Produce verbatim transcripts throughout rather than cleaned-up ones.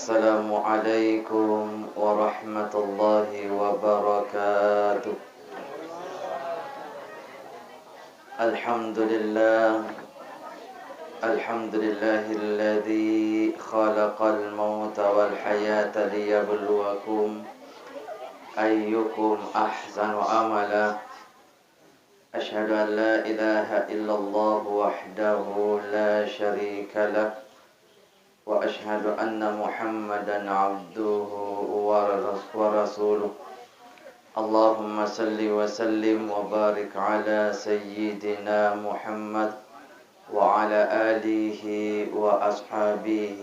السلام عليكم ورحمة الله وبركاته. الحمد لله. الحمد لله الذي خلق الموت والحياة ليبلوكم أيكم أحسن عملا. أشهد أن لا إله إلا الله وحده لا شريك له، وأشهد أن محمدا عبده ورس-، ورسوله. اللهم صل وسلم وبارك على سيدنا محمد وعلى آله وأصحابه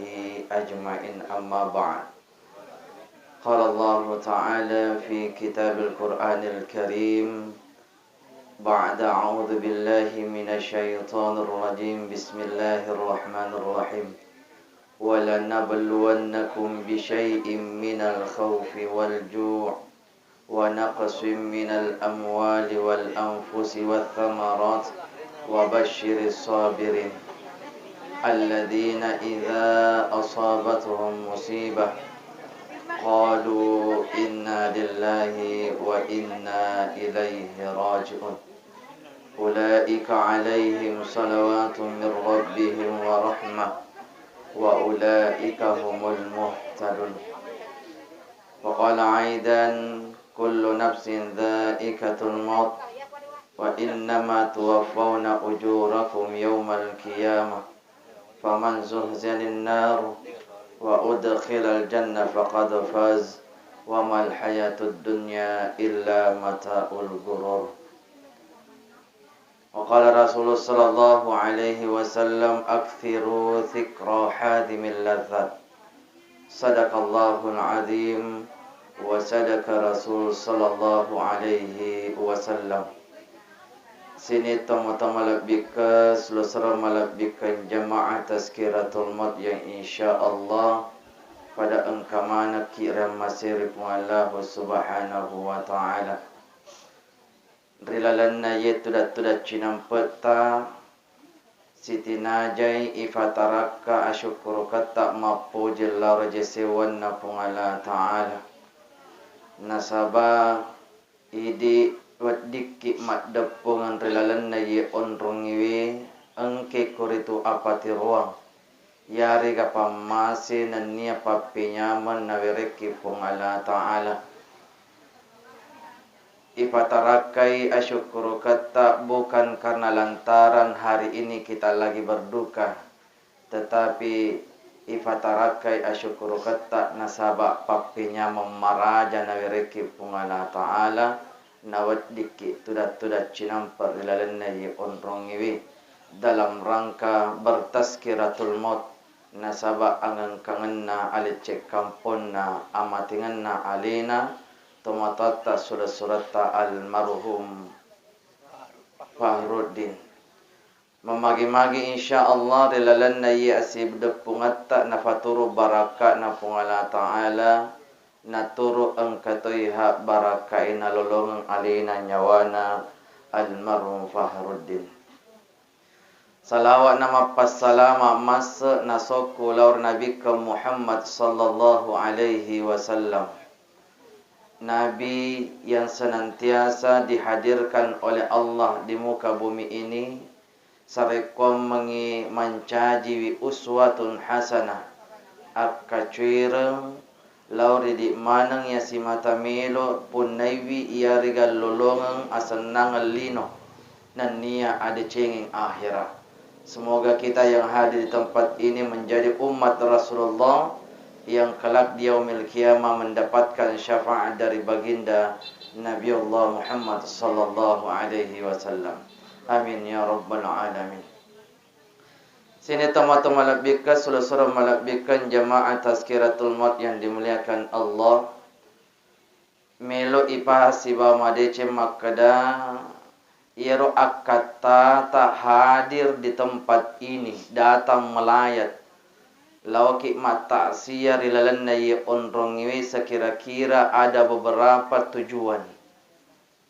أجمعين، أما بعد. قال الله تعالى في كتاب القرآن الكريم، بعد أعوذ بالله من الشيطان الرجيم، بسم الله الرحمن الرحيم. ولنبلونكم بشيء من الخوف والجوع ونقص من الأموال والأنفس والثمرات وبشر الصابرين الذين إذا أصابتهم مصيبة قالوا إنا لله وإنا إليه راجعون. أولئك عليهم صلوات من ربهم ورحمة وأولئك هم المهتدون. وقال أيضا: كل نفس ذائقة الموت وإنما توفون أجوركم يوم القيامة فمن زحزح عن النار وأدخل الجنة فقد فاز وما الحياة الدنيا إلا متاع الغرور. وقال رسول صلى الله عليه وسلم: أكثروا ذكر هاذم اللذات. صدق الله العظيم وصدق رسول صلى الله عليه وسلم. Sining tomatoa malebbikkeng, silessureng malebbikkeng jamaah Tazkiratul Maut yang insyaallah pada engka manekki ri ammasé ri Puang Allahu Subhanahu wa Ta'ala. Ri lalenna iye tudang-tudang cinampe'ta, sitinajai ifatarakka asyukkuruketta mappoji lao ri jai sewwanna Puang Allah Ta'ala. Nasaba idi weddikki maddeppungeng ri lalenna iye onrongiwi, engke koritu apatiroang, yarega pammase nennia pappenyameng nawerekki Puang Allah Ta'ala. Ifatarakkai asyukkuruketta bukan karena lantaran hari ini kita lagi berduka, tetapi ifatarakkai asyukkuruketta nasaba pappenyameng maraja nawerekki Puang Allah Ta'ala, naweddikki tudang-tudang cinampe ri lalenna iye onrongiwi dalam rangka bertazkiratul maut, nasaba angengkangenna alecceng kamponna amatengenna alena tomatoatta sura-suratta almarhum Fahruddin. Mamagi-magi insyaallah ri lalenna iye assideppungetta nafaturu barakka'na Puang Allah Ta'ala, naturu engka toiha barakkae nalolongeng alena nyawana almarhum Fahruddin. Salawat na mappassalama masse nasokku lao ri Nabikkeng Muhammad sallallahu alaihi wasallam. Nabi yang senantiasa dihadirkan oleh Allah di muka bumi ini, sarekkuammengngi mancajiwi uswatun hasanah, akkacuireng lao ri idi maneng iya simata melo punnaiwi iyarega lolongeng asennangeng lino nennia adecengeng ahera. Semoga kita yang hadir di tempat ini menjadi umat Rasulullah yang kelak di yaumil qiyamah mendapatkan syafaat dari baginda Nabiullah Muhammad sallallahu alaihi wasallam. Amin ya rabbal alamin. Sining tomatoa malebbikkeng, sura-sura malebbikkeng, jamaah Tazkiratul Maut yang dimuliakan Allah. Melo ipasibawa madeceng makkeda, iyaro akkattata hadir di tempat ini, datang melayat, laoki mattaksiya ri lalenna iye onrongiwe, sekira-kira ada beberapa tujuan.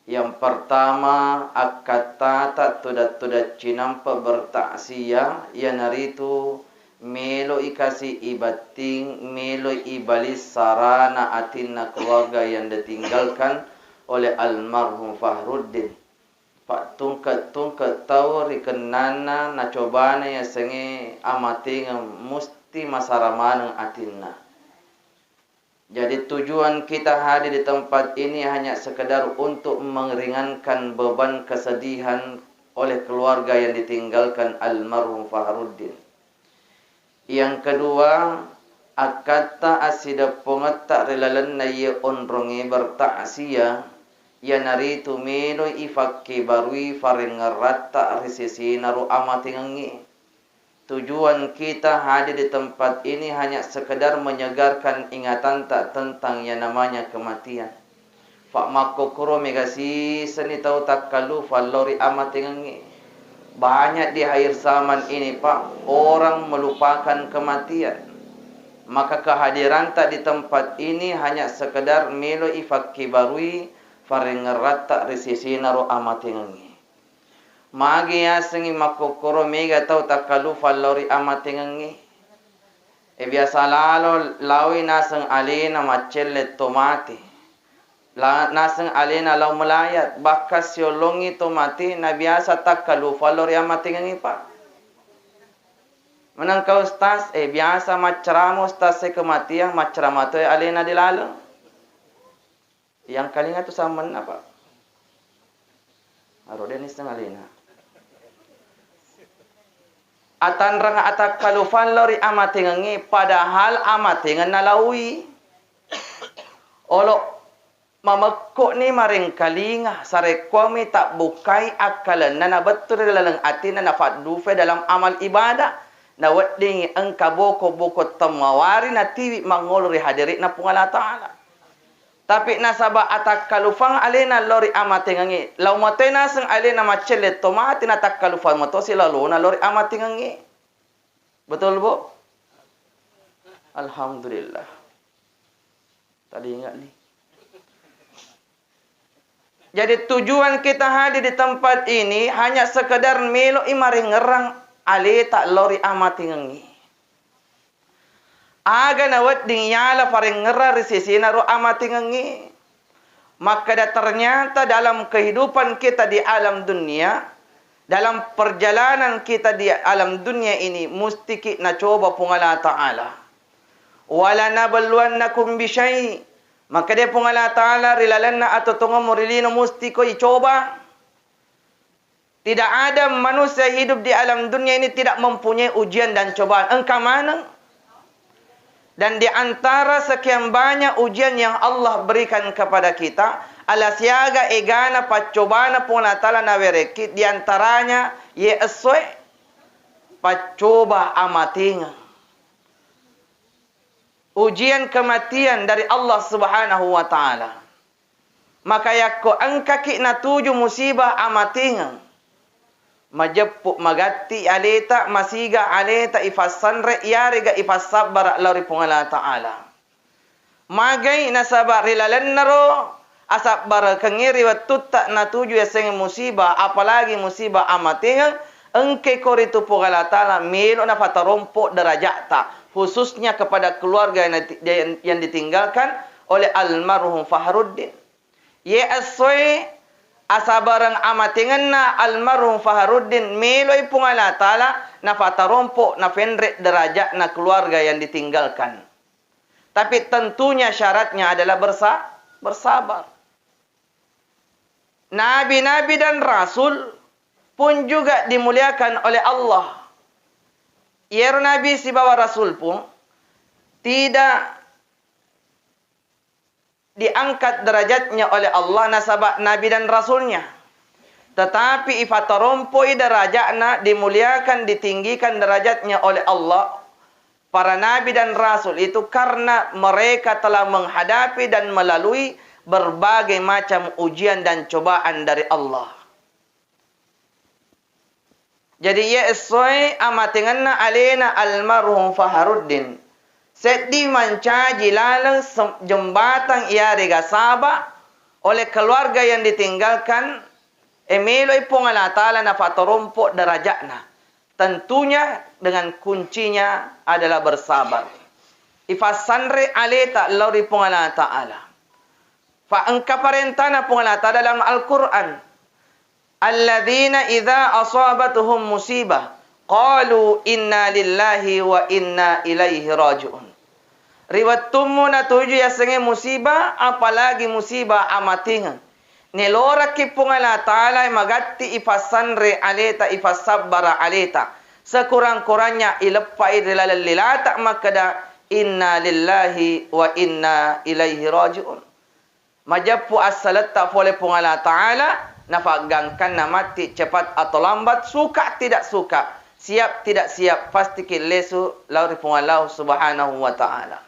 Yang pertama, akkattata tudang-tudang cinampe bertaksiya, iyanaritu Meloi kasi ibatting, meloi ibali sarana atinna keluarga yang ditinggalkan oleh almarhum Fahruddin. Pattungke-tungke tau ri kennanna nacobana yasengnge amatengeng musti masara maneng atinna. Jadi tujuan kita hadir di tempat ini hanya sekedar untuk meringankan beban kesedihan oleh keluarga yang ditinggalkan almarhum Faharuddin. Yang kedua, akkatta assideppongetta ri lalenna iye onrongnge bertakziah, iyanaritu meloi ifakkebarui farengngerratta ri sesena ro amatengengnge. Tujuan kita hadir di tempat ini hanya sekedar menyegarkan ingatanta tentang yang namanya kematian. Pak, makkokkoro mega sisenni tau takkalufa lao ri amatengengnge. Banyak di akhir zaman ini, Pak, orang melupakan kematian. Maka kehadiranta di tempat ini hanya sekedar meloi ifakkibarui farengngerratta ri sesena ro amatengengnge. Magi yasengngi makkokkoro mega tau takkalufa lao ri amatengengnge? E, biasa lalo laoi naseng alena maccelle to mate. La-, naseng alena lao melayat, bahkan siolongi to mate na biasa takkalufa lao ri amatengengnge, Pak. Menengka ustaz, e, biasa maccerama ustaz e kematian, maccerama to e alena di laleng. Yang kalinga tu samenna, Pak. Aro de nisseng alena. Atanrang atakkalufang lao ri amatengengnge, padahal amatengeng nalaoi. Olo mamekko'ni marengkalinga, sarekkuammi tabbukkai akkalenna nabettu ri laleng atinna nafaddufai dalam amal ibadah. Naweddingi engka boko-boko temmawari natiwi mangolo ri hadiri'na Puang Allah Ta'ala. Tapi nasaba atakkalufang alena lao ri amatengengnge, lao mate naseng alena maccelle to mate, natakkalufang matosi lalona lao ri amatengengnge. Betul, Bu? Alhamdulillah. Tadi ingat nih. Jadi tujuan kita hadir di tempat ini hanya sekedar melo'i marengngerang aleta lao ri amatengengnge. Aga nawedding yala farengngerang ri sesena ro amatengengnge. Makkeda, ternyata dalam kehidupan kita di alam dunia, dalam perjalanan kita di alam dunia ini, mustiki nacoba Puang Allah Ta'ala. "Walanabluwannakum bisyai." Makkeda Puang Allah Ta'ala, ri lalenna atotongemmu ri lino mustiko icoba. Tidak ada manusia hidup di alam dunia ini tidak mempunyai ujian dan cobaan. Engka maneng. Dan di antara sekian banyak ujian yang Allah berikan kepada kita, ala siaga egana paccobana Puang Allah Ta'ala nawerekki, di antaranya ye essoe paccoba amatengeng. Ujian kematian dari Allah Subhanahu wa Ta'ala. Maka yakko engkaki natuju musibah amatengeng, majeppu magatti aleta, masiga aleta ifassanre, iyarega ifassabbara lao ri Puang Allah Ta'ala. Magai nasaba ri lalennaro asabbarekengnge ri wettutta natuju yasengnge musibah, apalagi musibah amatengeng, engke ko ritu Puang Allah Ta'ala melo nafatarompo deraja'ta, khususnya kepada keluarga yang, yang ditinggalkan oleh almarhum Faharuddin. Ye essoe asabareng amatengenna almarhum Faharuddin, meloi Puang Allah Ta'ala nafatarompo, napenre derajatna keluarga yang ditinggalkan. Tapi tentunya syaratnya adalah bersa-, bersabar. Nabi-nabi dan rasul pun juga dimuliakan oleh Allah. Yero nabi sibawa rasul pun tidak diangkat derajatnya oleh Allah nasaba nabi dan rasulnya. Tetapi ifatarompoi derajatna, dimuliakan, ditinggikan derajatnya oleh Allah, para nabi dan rasul itu karena mereka telah menghadapi dan melalui berbagai macam ujian dan cobaan dari Allah. Jadi, iye essoe amatengenna alena almarhum Faharuddin, seddi mancaji laleng sem-, jembatang iyarega saba oleh keluarga yang ditinggalkan, e, meloi Puang Allah Ta'ala nafatarompo derajatna. Tentunya dengan kuncinya adalah bersabar. Ifassanre aleta lao ri Puang Allah Ta'ala. Fa engka parentana Puang Allah Ta'ala dalam Al-Quran. Alladzina idza asabatuhum musibah qalu inna lillahi wa inna ilaihi raji'un. Ri wettummu natuju yasengnge musibah, apalagi musibah amatingeng, nelorakki Puang Allah Ta'ala magatti ifassanre aleta, ifassabbara aleta. Sekurang-kurangnya ileppai ri laleng lilata makkeda, "Inna lillahi wa inna ilaihi raji'un." Majeppu assaletta pole Puang Allah Ta'ala, nafaggangkanna matti cepat atau lambat, suka tidak suka, siap tidak siap, pastiki lesu lao ri Puang Allah Subhanahu wa Ta'ala.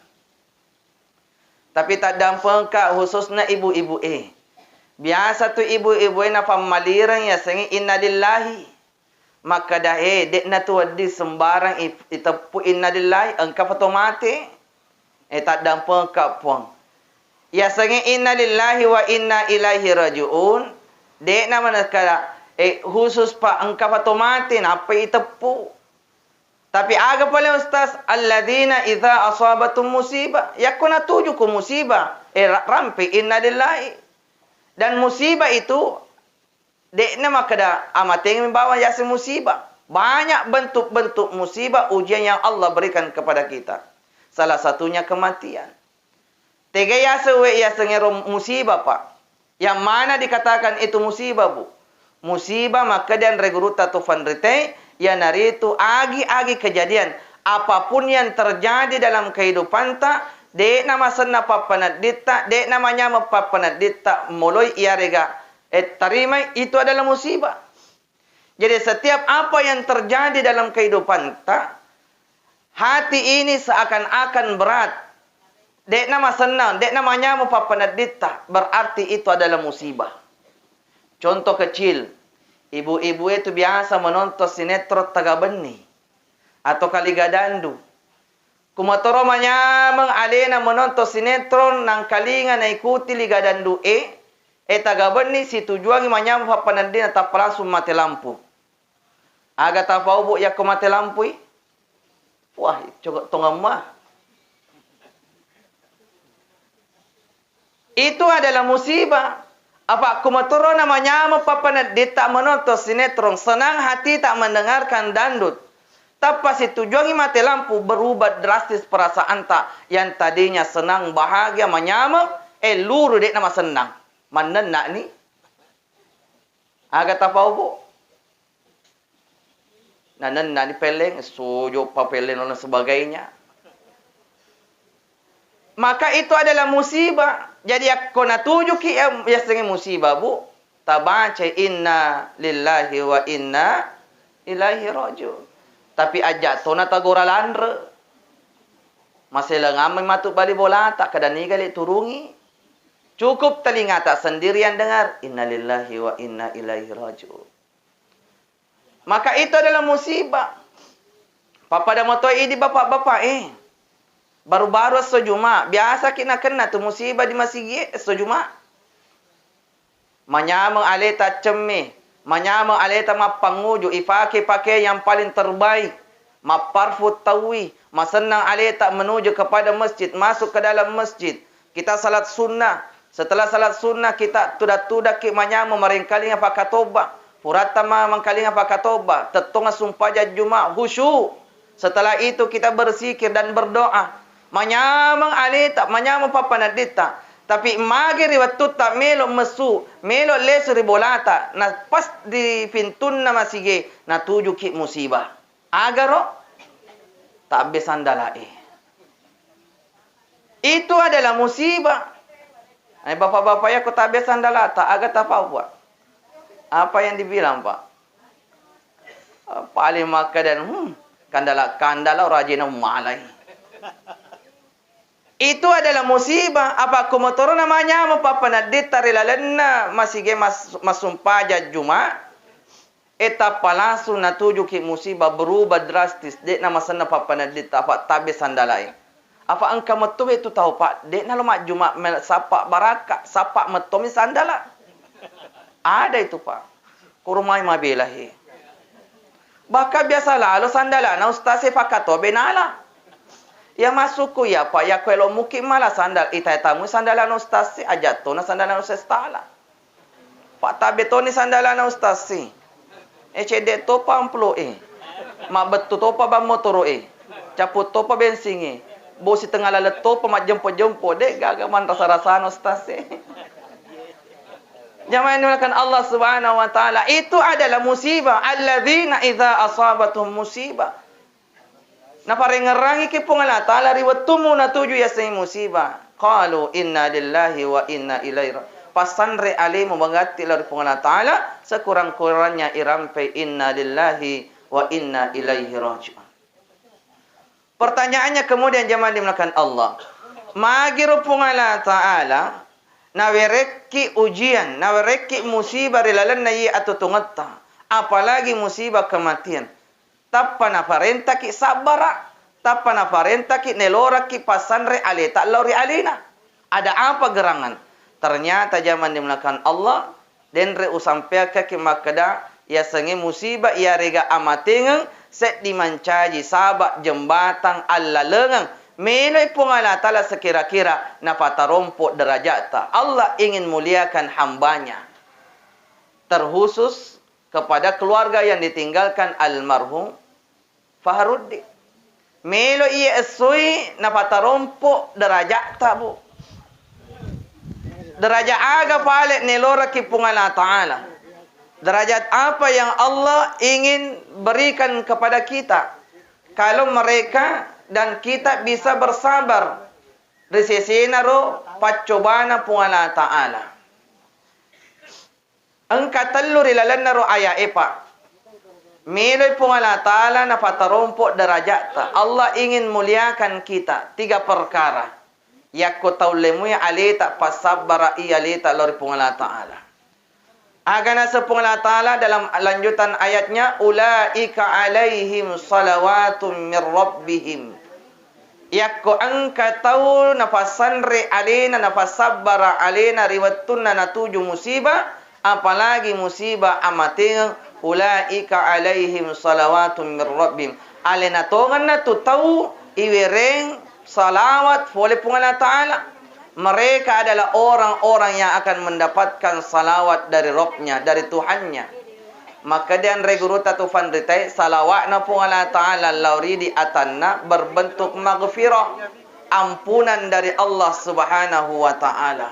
Tapi taddampengka khususna ibu-ibu e. Biasa tu ibu-ibu e napammalireng yasengnge innalillahi. Makkeda, "Eh, de'na tu wedding sembarang i-, iteppu innalillahi, engka fa to mate." Eh, taddampengka Puang. Yasengnge innalillahi wa inna ilaihi raji'un, de'na manekka, eh, khusus pa engka fa to mate, nappa iteppu. Tapi aga pale Ustaz, alladzina idza asabatum musibah, yakko natuju ko musibah, eh, ra-, rampe innalillahi. Dan musibah itu de'na makkeda amatengeng bawang yaseng musibah. Banyak bentuk-bentuk musibah ujian yang Allah berikan kepada kita. Salah satunya kematian. Tega yaseng we yasengero musibah, Pak? Yang mana dikatakan itu musibah, Bu? Musibah makkeda anre gurutta to fanritei, iyanaritu agi-agi kejadian, apapun yang terjadi dalam kehidupanta, de'na masenna pappanedditta, de'na manyameng pappanedditta, moloi iyarega eh, tarimai, itu adalah musibah. Jadi, setiap apa yang terjadi dalam kehidupanta, hati ini seakan-akan berat, de'na masennang, de'na manyameng pappanedditta, berarti itu adalah musibah. Contoh kecil, ibu-ibu itu biasa menonton sinetron Taga Benni atau Kaligadandu. Kumatoro manyameng alena menonton sinetron, nangkalinga naikuti Ligadandu e, eh, Taga Benni situjuangngi manyameng pappanedditta, tappa langsung mate lampu. Aga tapau, Bu, yakko mate lampui? Wah, cocok tongemma. Itu adalah musibah. Apa kumatorona manyameng pappanedditta menonton sinetron, senang hatita mendengarkan dangdut. Tappa situjuangngi mate lampu, berubah drastis perasaanta. Yang tadinya senang, bahagia, manyameng, eh, luru de'na masennang. Mannenna'ni. Aga tapau, Bu? Nanenna'ni pelleng, sojo pa pelleng dan sebagainya. Maka itu adalah musibah. Jadi, yakko natujuki, em, yasengnge musibah, Bu, tabaca inna lillahi wa inna ilaihi raji'un. Tapi aja tona tagora lanre. Maselang ammai matu bali bolata, kada niga le turungi. Cukup telingata sendiri yang dengar, inna lillahi wa inna ilaihi raji'un. Maka itu adalah musibah. Pappada moto idi bapak-bapak, eh. Baru-baru esso Juma, biasaki nakenna tu musibah di masigi e esso Juma. Manyameng aleta cemme, manyameng aleta mappanguju, ifake pakaian yang paling terbaik, mapparfum taui, masennang aleta menuju kepada masjid, masuk ke dalam masjid. Kita salat sunnah. Setelah salat sunnah, kita tuda-tudakki manyameng, marengkalinga fakkatobba. Puratta ma-, mengkalinga fakkatobba, tettonga sumpajang Juma, khusyuk. Setelah itu, kita berzikir dan berdoa. Manyameng aleta, manyameng pappanedditta. Tapi magi ri wettutta melo messu, melo lesu ri bolata, na pas di pintunna masige, natujuki musibah. Agaro? Tabbe sandalae. Itu adalah musibah. Eh, bapak-bapak, yakko tabbe sandalata, aga tapau, Pak? Apa yang dibilang, Pak? Paling makkeda, hmm, kandala-kandala rajina malai. Itu adalah musibah. Apa kumotorona manyameng pappanedditta ri lalenna masige mas-, massumpajang Juma, eh, tappa langsung natujuki musibah, berubah drastis, de'na masennang pappanedditta, apa tabbe sandalae. Apa engka metto itu tau, Pak, de'na lo majjuma mel-, sappa barakka, sappa mettomi sandala. Ada itu, Pak. Kurumai mabela he. Bahkan biasa lalo sandalana ustaz e fakatobe nala. Ya masukku ya, Pak, ya kuelo muki mala sandal, ita tamu sandalana ustaz e, ajattona sandalana ustaz tala. Pak, tabe toni sandalana ustaz e. E, cedde topa amplo e. Mabbettu topa ban motoro e. Caput topa bensingnge. Bosi tengah laleng topa majjempo-jempo, de gaga manrasa-rasana ustaz e. Jamaah yang dimuliakan Allah Subhanahu wa Ta'ala, itu adalah musibah. Alladzina idza asabatuhum musibah. Naparengngerangi ki Puang Allah Ta'ala ri wettummu natuju yasengnge musibah. Qalu inna lillahi wa inna ilaihi ra-, passanre alemu magatti lao ri Puang Allah Ta'ala, sekurang-kurangnya irampe inna lillahi wa inna ilaihi raji'un. Pertanyaannya kemudian, jamaah dimuliakan Allah, magiro Puang Allah Ta'ala nawerekki ujian, nawerekki musibah ri lalenna iye atutungetta, apalagi musibah kematian, tappa naparentaki sabbara, tappa naparentaki nelorakki passanre aleta lao ri alena. Ada apa gerangan? Ternyata, jamaah dimuliakan Allah, denre usampeakkaki makkeda, yasengnge musibah iyarega amatengeng seddi mancaji saba jembatang allalengeng meloi Puang Allah Ta'ala sekira-kira napatarompo derajata. Allah ingin muliakan hambanya, terkhusus kepada keluarga yang ditinggalkan almarhum Faharuddin. Melo iye essoi napatarompo deraja'ta, Bu. Derajat aga pale neloraki Puang Allah Ta'ala? Derajat apa yang Allah ingin berikan kepada kita kalau mereka dan kita bisa bersabar ri sesena ro paccobana Puang Allah Ta'ala? Engka tellu ri lalenna ro aya'e, Pak. Meloi Puang Allah Ta'ala napatarompo deraja'ta. Allah ingin muliakan kita. Tiga perkara. Yakko tau lemue aleta, passabbara i aleta lao ri Puang Allah Ta'ala. Aga naseng Puang Allah Ta'ala dalam lanjutan ayatnya, "Ulaika alaihim salawatum mir rabbihim." Yakko engka tau napasanre alena, napassabbara alena ri wettunna natuju musibah, apalagi musibah amatengeng, ulaika alaihim salawatun mir rabbihim. Alena tongenna tu tau iwereng salawat pole Puang Allah Ta'ala. Mereka adalah orang-orang yang akan mendapatkan salawat dari Rabbnya, dari Tuhannya. Makkeda anre guruta tu fanritae, salawa'na Puang Allah Ta'ala lao ri di atanna berbentuk maghfirah, ampunan dari Allah Subhanahu wa Ta'ala.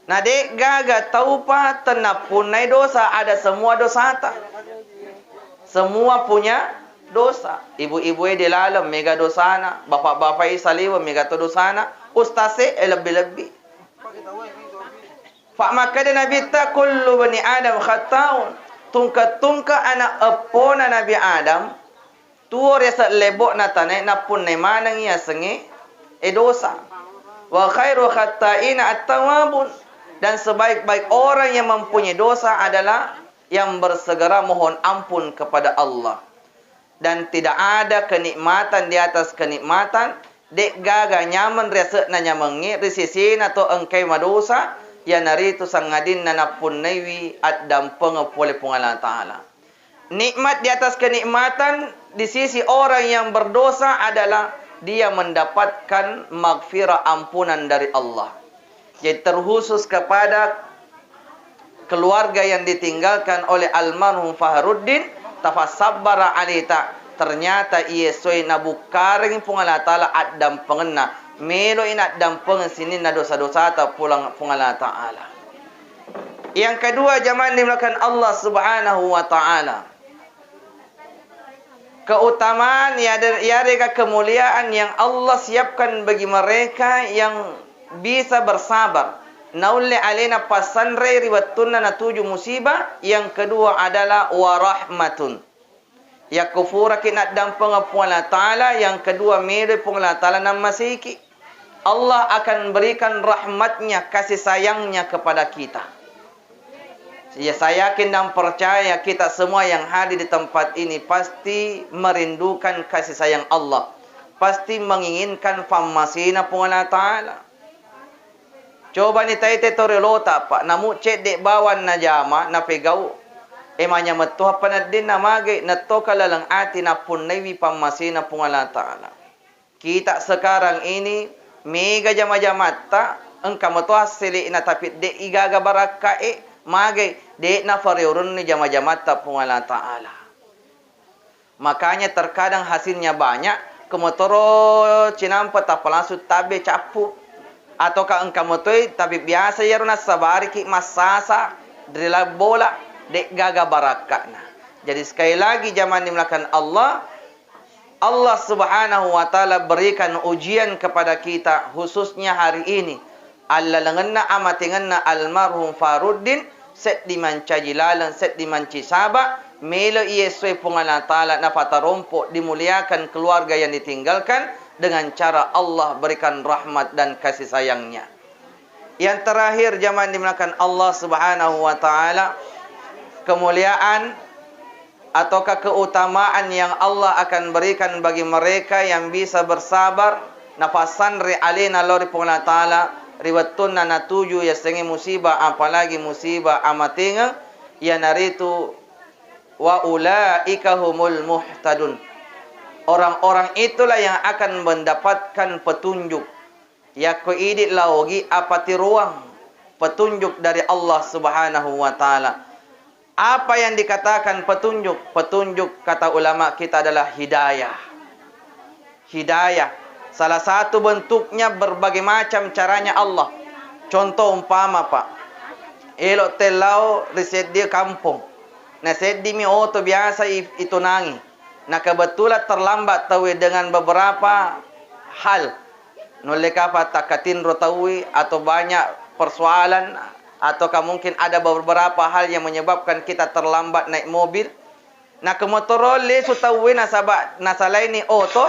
Na de'gaga taupa tennappunnai dosa, ada semua dosata. Semua punya dosa. Ibu-ibu e di laleng mega dosana, bapak-bapak e saliweng mega to dosana, ustaz e lebbi-lebbi. Fa makkeda Nabitta, "Kullu bani Adam khatta'un." Tungke-tungke ana eppona Nabi Adam, tuo riaseng lebo'na tanae, nappunnai maneng yasengnge e dosa. "Wa khairu khatta'ina at-tawwabun." Dan sebaik-baik orang yang mempunyai dosa adalah yang bersegera mohon ampun kepada Allah. Dan tidak ada kenikmatan di atas kenikmatan, de'gaga nyameng ri ase'na nyamengnge ri sesena to engkai madosa, iyanaritu sangadinna nappunnaiwi addampengeng pole Puang Allah Ta'ala. Nikmat di atas kenikmatan di sisi orang yang berdosa adalah dia mendapatkan maghfirah, ampunan dari Allah. Jadi terkhusus kepada keluarga yang ditinggalkan oleh almarhum Faharuddin, tafassabbara alita, ternyata iye soe nabukkarengngi Puang Allah Ta'ala addampengenna, meloi naddampengeng sininna dosa-dosata Puang, Puang Allah Ta'ala. Yang kedua, jamaah dimuliakan Allah Subhanahu wa Ta'ala. Keutamaan yade-, yarega kemuliaan yang Allah siapkan bagi mereka yang bisa bersabar, naulle alena passanre ri wettunna natuju musibah. Yang kedua adalah warahmatun. Yakko furaki naddampengeng Puang Allah Ta'ala, yang kedua meloi Puang Allah Ta'ala nammasiki. Allah akan berikan rahmatnya, kasih sayangnya kepada kita. Ya, saya yakin dan percaya kita semua yang hadir di tempat ini pasti merindukan kasih sayang Allah, pasti menginginkan fammasena Puang Allah Ta'ala. Coba ni taite to riolota, Pak, namu cedde bawang najama, napegau. E, manya metto appaneddinna mage nettoka laleng ati nappunnaiwi pammasena Puang Allah Ta'ala. Kita sekarang ini mega jama-jamatta, engka meto assele'na, tapi de' igaga barakka e, mage de' nafareurenni jama-jamatta Puang Allah Ta'ala. Makanya terkadang hasilnya banyak, kemotoro cinampa tappa langsung tabbe cappu. Ataukah engka motoi, tapi biasa iyaro nassabariki massasa ri laleng bola, de' gaga barakka'na. Jadi sekali lagi jamaah dimuliakan Allah, Allah Subhanahu wa Ta'ala berikan ujian kepada kita, khususnya hari ini. Allalengenna amatengenna almarhum Faruddin, seddi mancaji laleng, seddi mancisaba, melo iye essoe Puang Allah Ta'ala napatarompo, dimuliakan keluarga yang ditinggalkan dengan cara Allah berikan rahmat dan kasih sayangnya. Yang terakhir, jamaah dimuliakan Allah Subhanahu wa Ta'ala, kemuliaan ataukah keutamaan yang Allah akan berikan bagi mereka yang bisa bersabar, napasanre alena lao ri Puang Allah Ta'ala ri wettunna natuju yasengnge musibah, apalagi musibah amatengeng, iyanaritu wa ulaika humul muhtadun. Orang-orang itulah yang akan mendapatkan petunjuk. Yakko idi lao ogi apatiroang petunjuk dari Allah Subhanahu wa Ta'ala. Apa yang dikatakan petunjuk? Petunjuk, kata ulama kita, adalah hidayah. Hidayah. Salah satu bentuknya berbagai macam caranya Allah. Contoh umpama, Pak, elo tellau ri seddi kampong. Na seddimi oto biasa i-, itunangi. Na kebetulan terlambat tauwe dengan beberapa hal. Nulle kapang takkatinro tauwe atau banyak persoalan, ataukah mungkin ada beberapa hal yang menyebabkan kita terlambat naik mobil. Na kemotoro lesu tauwe nasaba nasalaini oto,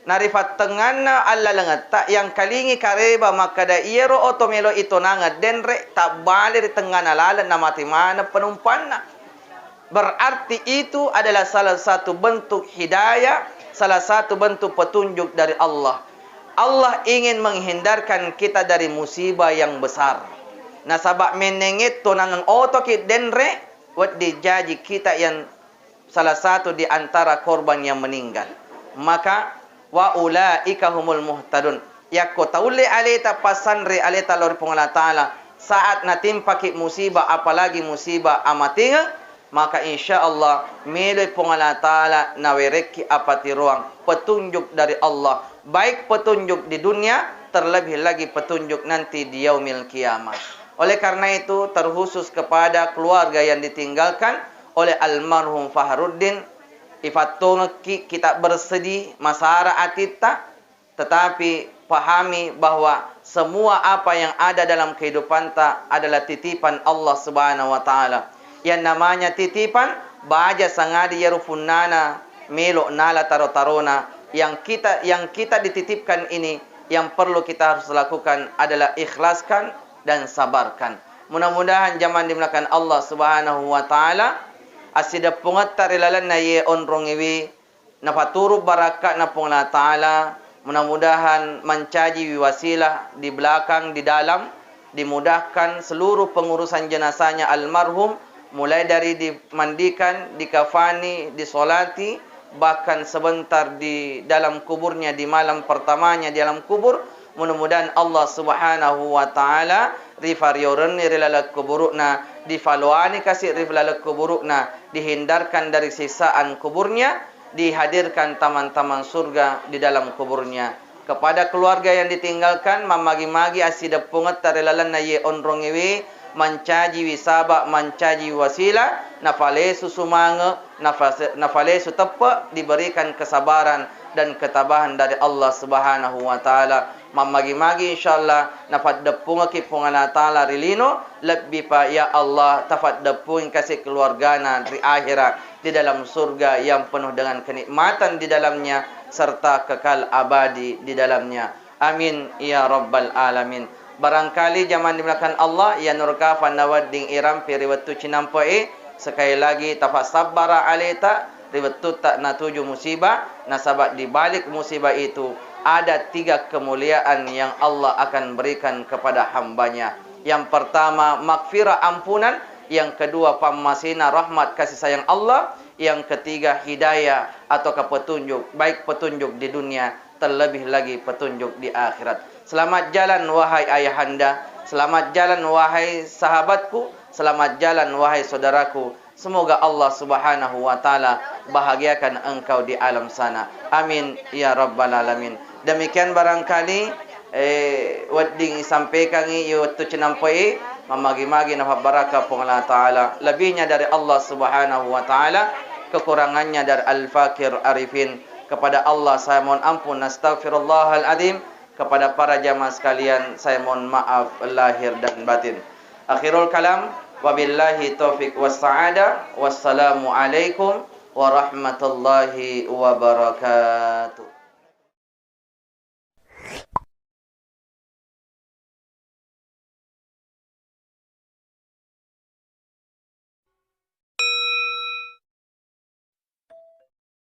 narifattenganna allalengetta, yang kalingi kareba makkada iyaro oto melo itonangeng denre, tabbale ri tengngana laleng namati maneng penumpanna. Berarti itu adalah salah satu bentuk hidayah, salah satu bentuk petunjuk dari Allah. Allah ingin menghindarkan kita dari musibah yang besar. Nasaba mennengnge tonangeng otoki denre, wedding jaji kita yang salah satu di antara korban yang meninggal. Maka, wa ulaika humul muhtadun. Yakko taulle aleta passanre aleta lao ri Puang Allah Ta'ala, saat natimpaki musibah, apalagi musibah amatengeng, maka insya Allah meloi Puang Allah Ta'ala nawerekki apatiroang, petunjuk dari Allah, baik petunjuk di dunia, terlebih lagi petunjuk nanti di yaumil qiyamah. Oleh karena itu, terkhusus kepada keluarga yang ditinggalkan oleh almarhum Fahruddin, ifattongekki kita bersedih, masara atitta, tetapi pahami bahwa semua apa yang ada dalam kehidupanta adalah titipan Allah Subhanahu wa Ta'ala. Yang namanya titipan, baja sangadi iyaro punnana melo nala taro-tarona. Yang kita, yang kita dititipkan ini, yang perlu kita harus lakukan adalah ikhlaskan dan sabarkan. Mudah-mudahan jamaah dimuliakan Allah Subhanahu wa Ta'ala, assideppungetta ri lalenna iye onrongiwi, napaturu barakka'na Puang Allah Ta'ala. Mudah-mudahan mancajiwi wasilah di belakang, di dalam, dimudahkan seluruh pengurusan jenazahnya almarhum, mulai dari dimandikan, dikafani, disolati, bahkan sebentar di dalam kuburnya, di malam pertamanya di dalam kubur. Mudah-mudahan Allah Subhanahu wa Ta'ala rifariorenni ri laleng kuburu'na, difaloani kasi ri laleng kuburu'na, dihindarkan dari siksaan kuburnya, dihadirkan taman-taman surga di dalam kuburnya. Kepada keluarga yang ditinggalkan, mammagi-magi assideppungetta ri lalenna iye onrongiwi, mancajiwi saba, mancajiwi wasila, nafalesu sumange, nafase-, nafalesu teppe, diberikan kesabaran dan ketabahan dari Allah Subhanahu wa Ta'ala. Mammagi-magi insyaallah nafaddeppungekki Puang Allah Ta'ala ri lino, lebbipa ya Allah tafaddeppungi kasi keluargana ri akhera di dalam surga yang penuh dengan kenikmatan di dalamnya serta kekal abadi di dalamnya. Amin ya rabbal alamin. Barangkali jamaah dimuliakan Allah, iya nurkafa nawedding irampe ri wettu cinampe'e, sekali lagi tafassabbara aleta ri wettutta natuju musibah, nasaba di balik musibah itu ada tiga kemuliaan yang Allah akan berikan kepada hambanya. Yang pertama, magfirah, ampunan. Yang kedua, pammasena rahmat kasih sayang Allah. Yang ketiga, hidayah atau petunjuk, baik petunjuk di dunia, terlebih lagi petunjuk di akhirat. Selamat jalan, wahai ayahanda. Selamat jalan, wahai sahabatku. Selamat jalan, wahai saudaraku. Semoga Allah Subhanahu wa Ta'ala bahagiakan engkau di alam sana. Amin ya rabbal alamin. Demikian barangkali, eh, wedding isampaikangi iye wettu cinampai, mamagi-magi nafabbaraka Puang Allah Ta'ala. Lebihnya dari Allah Subhanahu wa Ta'ala, kekurangannya dari Al-Fakir Arifin. Kepada Allah saya mohon ampun, astaghfirullahal azim. Kepada para jamaah sekalian, saya mohon maaf lahir dan batin. Akhirul kalam, wabillahi taufiq was sa'adah. Wassalamualaikum warahmatullahi wabarakatuh.